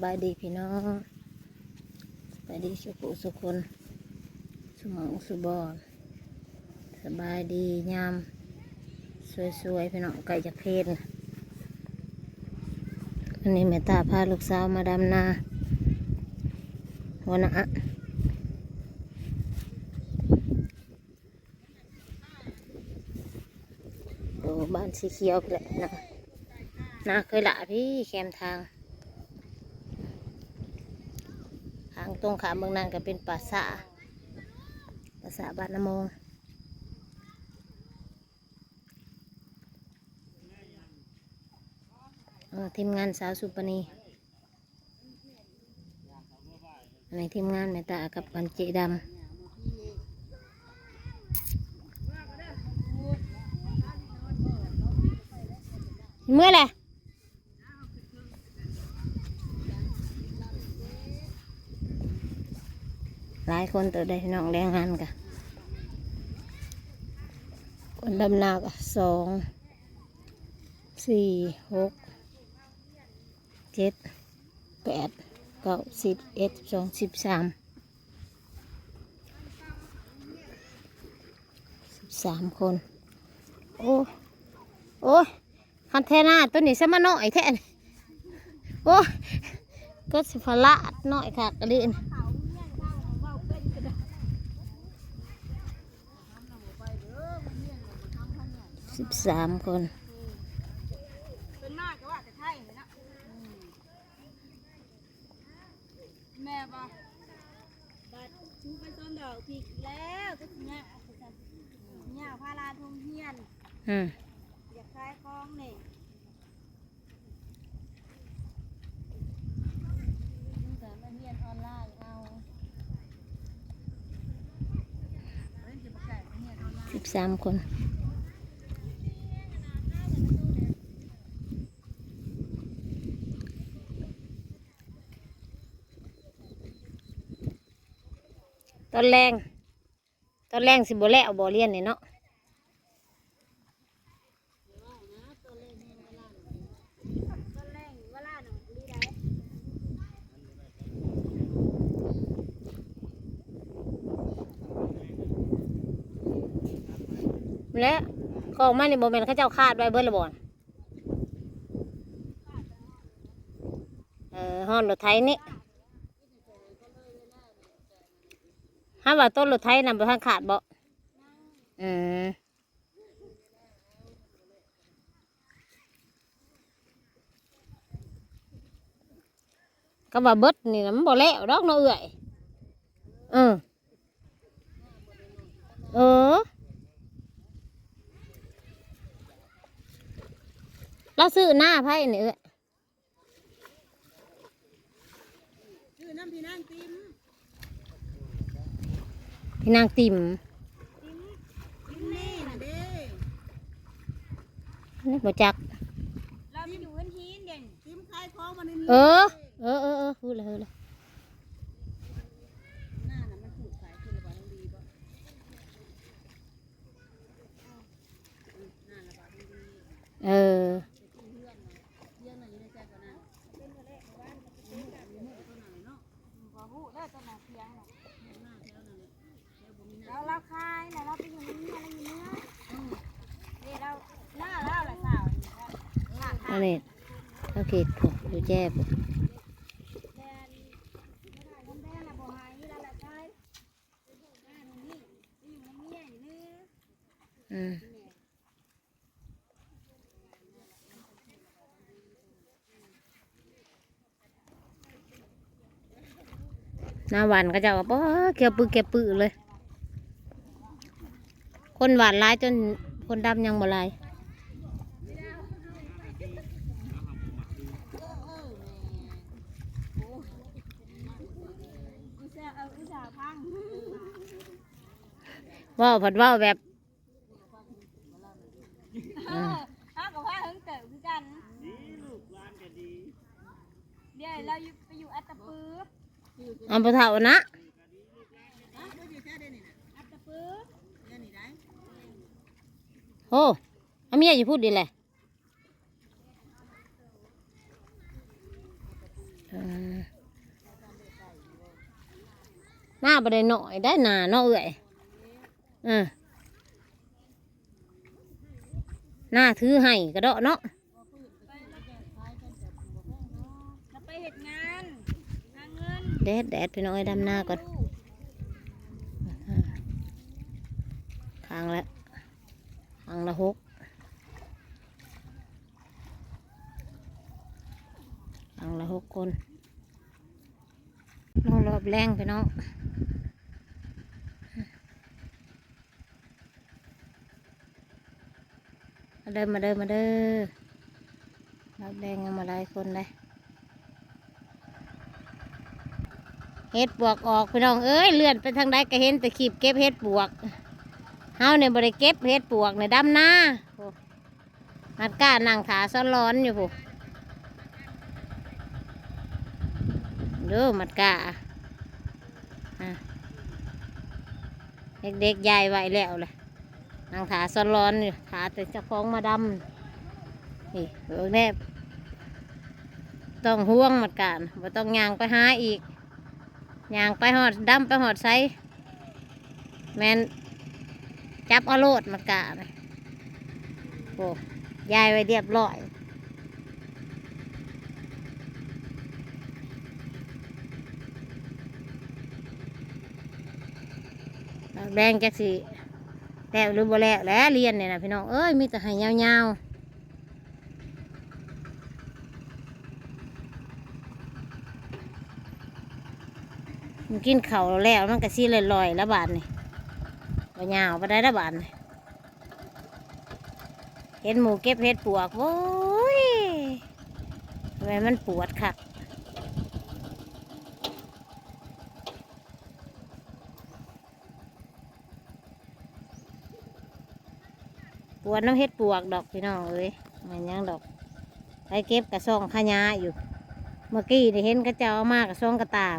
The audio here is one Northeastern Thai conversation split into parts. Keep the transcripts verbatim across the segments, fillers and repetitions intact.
บายดีพี่น้อง สบายดีสุขุสุคน สุหม่องสุบอน สบายดียามสวยๆ พี่น้อง ใกล้จะเพลน อันนี้แม่ตาพาลูกสาวมาดำนา หัวหน้า โอ้ บ้านสีเขียวไปแหละนะ นาเคยละพี่แคมทาง ทางตรงข้ามเมืองนั่นก็เป็นป่าสา ป่าสาบ้านนาโมง เออ ทีมงานสาวสุปนี ในทีมงานแม่ตากับอันเจดำ เมื่อไหร่ หลายคนตัวได้น้องแรงงานกะ คนดำนากะ สอง สี่ หก เจ็ด แปด เก้า สิบ เอ็ด สิบสอง สิบสาม สิบสาม คน โอ้ โอ้ย คันแท่นาตัวนี้ซะมาน้อยแท้นี่ โอ้ย ก็สิพละน้อยคักอีหลีนี่ สิบสาม คน เป็นมากก็ว่าแต่ไทยนี่นะ แม่บ่ บัดชูไปซ้อนดอกพีกอีกแล้ว ก็สิยาก ยากพาหลานโรงเรียน อืม อยากขายของนี่ มันก็มาเรียนออนไลน์เอา สิบสาม คน ตอนแลง ตอนแลงสิบ่แล้วบ่เรียนนี่เนาะ และของมันนี่บ่แม่นเขาเจ้าคาดไว้เบิดละบ่ เออ ฮอดรถไถนี่ หาว่าต้นรถไถนำบ่ทันขาดบ่ อืม ก็ว่าเบิดนี่นะมันบ่แล้วดอกเนาะเอื้อย เออ เออ เราซื้อหน้าไผนี่เอื้อย ชื่อน้ำพี่นางติม พี่นางติ่ม ติม ติมนี่น่ะเด้ นี่บ่จัก เราไปอยู่เฮือนหินเด่น ติมขายของมาในนี้ เออ เออ เออ เออ พูดเลย พูดเลย หน้าน่ะมันถูกขายคือระบาดดีบ่ เออ เรา เราขายแล้วเราไปอยู่ในเมือง เราอยู่เมือง นี่เรา หน้าเราละสาว อันนี้ โอเค อยู่แจ้บ อืม หน้าหวานเขาเจ้าก็บ่เขียวปื้อเขียวปื้อเลย คนหวานหลายจนคนดำยังบ่หลาย เว้าผัดเว้าแบบ เออ เฮาก็ว่าเฮิงเติบคือกัน นี่ลูกหลานก็ดี เดี๋ยวเราอยู่ ไปอยู่อัตตปือ อันบ่เฒ่านะ อัตตปือ โอ้ เอาเมียอยู่พูดดีแหละ อืม หน้าบ่ได้น้อยได้หน้าเนาะเอื้อย เออ หน้าถือให้กะเดาะเนาะ เราไปเฮ็ดงาน หาเงิน แดดแดดพี่น้องเอ้ย ดำนาก่อน ครั้งละ ครั้งละหก ครั้งละหกคน ลงรอบแรงพี่น้อง มาเด้อ มาเด้อ มาเด้อ รอบแรงยังมาหลายคนเลย เห็ดปวกออกพี่น้องเอ้ย เลื่อนไปทางใดก็เห็นแต่คลิปเก็บเห็ดปวก เฮาเนี่ยบ่ได้เก็บเห็ดปวกเนี่ย ดำนา โอ้ มัดก้านั่งถาซ้อนร้อนอยู่พุ้น เด้อ มัดก้า อ่ะ เด็กๆ ยายไว้แล้วแหละ นั่งถาซ้อนร้อนอยู่ ถาแต่เจ้าของมาดำ นี่ เบิ่งแน่ ต้องห่วงมัดก้า บ่ต้องย่างไปหาอีก ย่างไปฮอด ดำไปฮอดไส แม่น จับเอาโลดมัดก้านะ โอ้ ยายไว้เรียบร้อย ดอกแดงจักสิแล้วหรือบ่แล้วแหละ เรียนเนี่ยนะพี่น้องเอ้ย มีแต่ให้ยาวๆ มันกินข้าวแล้วมันก็สิลอยๆ แล้วบาดนี่ บ่ยาวปานใดแล้วบาดนี่ เห็นหมู่เก็บเห็ดปวก โอ้ย ทำไมมันปวดคัก ปวดนำเห็ดปวกดอกพี่น้องเอ้ย แม่นหยังดอก ไปเก็บกะซ่องขะหญ้าอยู่ เมื่อกี้นี่เห็นเขาเจ้าเอามากะซ่องกะตา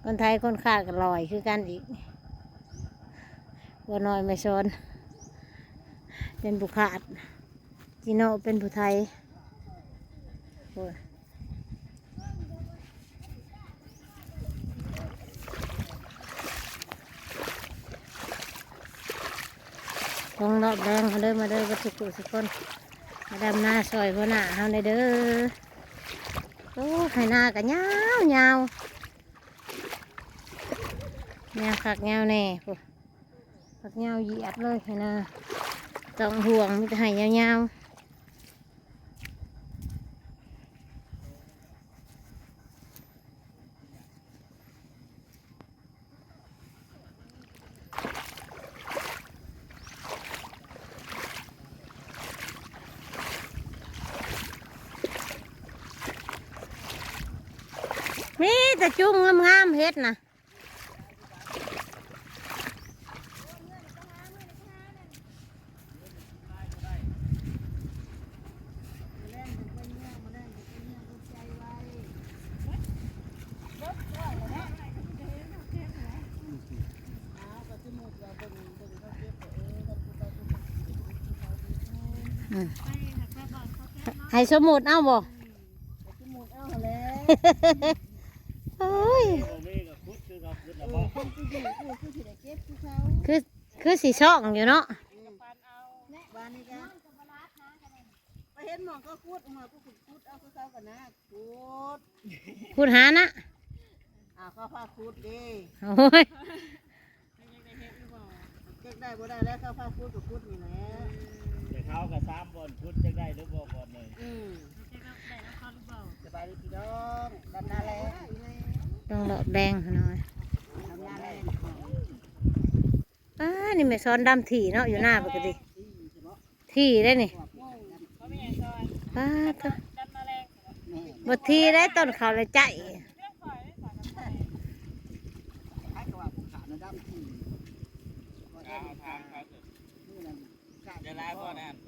คนไทยคนขาดก็ลอยคือกันอีก บัวน้อยแม่สอน เป็นผู้ขาด จิโน่เป็นผู้ไทย โอ้ย ลงรอบแดงมาเด้อ มาเด้อ เบิดทุกผู้ทุกคน มาดำนาซอยหัวหน้าเฮาแหน่เด้อ โอ้ ไถนาก็ยาวยาว ยาวคักยาวแน่พุ้น คักยาวเหยียดเลยไถนา ต้องห่วง มีแต่ให้ยาวๆ มีแต่จุ่มงามๆ เห็ดนะ อืม ให้สมมุติเอาบ่ โอ้ย คือ คือสิซ่องอยู่เนาะ บ้านนี้ก็ไปเห็นหม่องเขาขุด หม่องเขาขุด ขุดเอาคือเขากันนะ ขุด ขุดหานะ อ้าว เขาพาขุดเด้ โอ้ย จักได้บ่ได้แล้ว เขาพาขุดก็ขุดนี่แหละ แต่เขาก็สามบ่อน ขุดจักได้หรือบ่บ่อนหนึ่ง อืม สบายดีพี่น้อง ดำนาแลง ต้องดอกแดงหน่อย ดำนาแลง ป้า นี่แม่สอนดำถี่เนาะ อยู่หน้าปกติ ถี่ได้นี่ ป้าดเถอะ บ่ถี่ได้ต้นเขาเลยใจ ใครก็ว่าผู้ขาดนะดำถี่ เดี๋ยวไล่พ่อนั่น เอ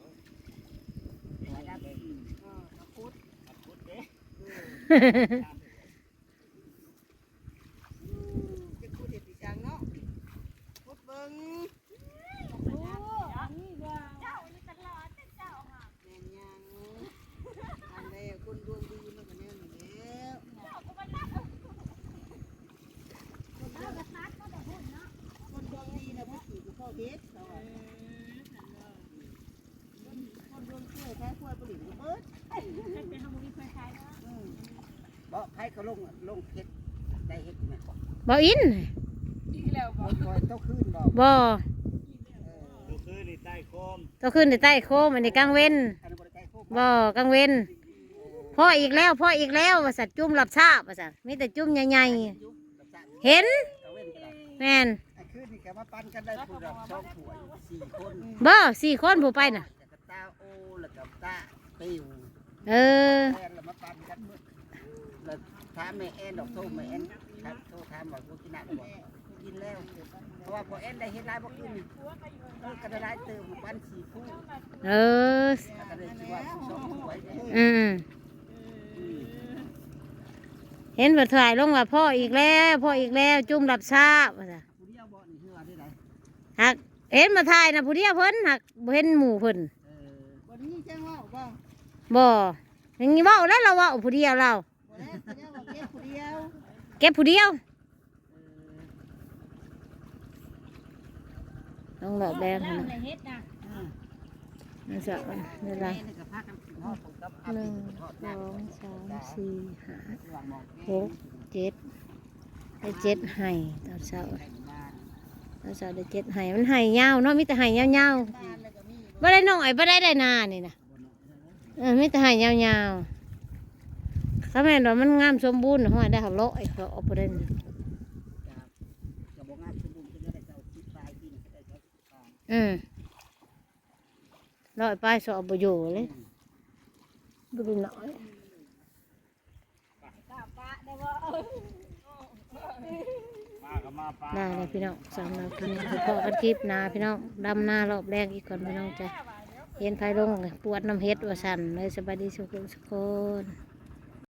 อมาพุด พุดเด้ จะพุดเห็ดปีจังเนาะพุดเบิ่ง โอ้อันนี้เด้อ เจ้านี่ตลอดเจ้าค่ะ แม่นยังอันใดคนดวงดีมันก็แนวนี้แล้ว เจ้าก็มารับ คนด เอา วง กระตัดก็จะพูดเนาะ คนดวงดีนะพ่อถือกับพ่อเฮ็ดเขาอะคนดวงช่วยแท้ช่วยผลิตก็เบิด เป็นเฮาบ่มีไฟใช้เนาะ อืม บ่ไผก็ลงลงเพชรได้เฮ็ดแม่นบ่ บ่อิน อีกแล้วบ่ บ่ปล่อยเจ้าคืนบ่ บ่ เออ ดูคือนี่ใต้โคม ก็ขึ้นแต่ใต้โคมอันนี้กลางเว้น อันนี้บ่ได้ใกล้โคม บ่กลางเว้นพ่ออีกแล้วพ่ออีกแล้วว่าสัตว์จุ่มหลับซาบว่าสัตว์มีแต่จุ่มใหญ่ อยู่รับจ้าง ๆเห็น กลางเว้นก็ได้ แม่น อันคืนนี่ก็มาปั่นกันได้ผู้ละสองถ้วยสี่คน บ่สี่คนผู้ไปน่ะ แล้วก็ตาโอแล้วก็ตาปิว เออ แอนแล้วมาปั่นกันหมดแล้วถามแม่แอนดอกโทรแม่แอนครับโทรถามว่ากูกินน้ำบ่กินแล้วเพราะว่าพอแอนได้เฮ็ดหลายบ่คืนนี่เออก็ได้หลายเติมมาปั่นสี่คู่ เออ ก็ได้สิว่าสองถ้วยเด้ อืมเห็นบ่ถ่ายลงว่าพ่ออีกแล้วพ่ออีกแล้วจุ่มหลับซาบว่าซะ ผู้เดียวบ่นี่คือว่าได้ได หักเห็นมาถ่ายนะผู้เดียวเพิ่นหักบ่เห็นหมู่เพิ่น เออ วันนี้แจ้งว่าบ่ บ่อย่างนี้เว้าแล้วเราเว้าผู้เดียวเรา บ่แล้วแสดงว่าเก็บผู้เดียว เก็บผู้เดียว เออ ต้องหลอกแดง น้ำ นะ ในเฮ็ดนะ อ่า นั่นสิเวลา แม่นี่ก็พากันกินฮอดผมกับอา หนึ่ง ปิ่นฮอด ส น้า องสามสี่ห้า หลังหมอกแก ห ง กเจ็ดได้เจ็ดไห้ตอนเช้า ไข่บ้าน ตอนเช้าได้เจ็ดไห้มันไห้ยาวเนาะมีแต่ไห้ยาว บ้านแล้วก็มี ๆบ่ได้น้อยบ่ได้ได้นานี่นะเออมีแต่ไห้ยาวๆเขาแม่นว่ามันงามสมบูรณ์ห้อยได้เขาเลาะไอ้เขาเอาไปได้นี่ จะบ่งามสมบูรณ์ก็ได้เก้าสิบปลายปีนี่ก็ได้เก้าสิบปลาย อืมร้อยปลายสอบบ่อยู่เลยบ่ได้น้อย กล้าปะได้บ่ มาก็มาปลา ได้เลยพี่น้องสำหรับคลิปนี้พบกันคลิปหน้าพี่น้องดำหน้ารอบแรกอีกก่อนพี่น้องจ้ะเห็นไผลงปวดน้ำเห็ดว่าสั่นเลยสบายดีสุขสุขคน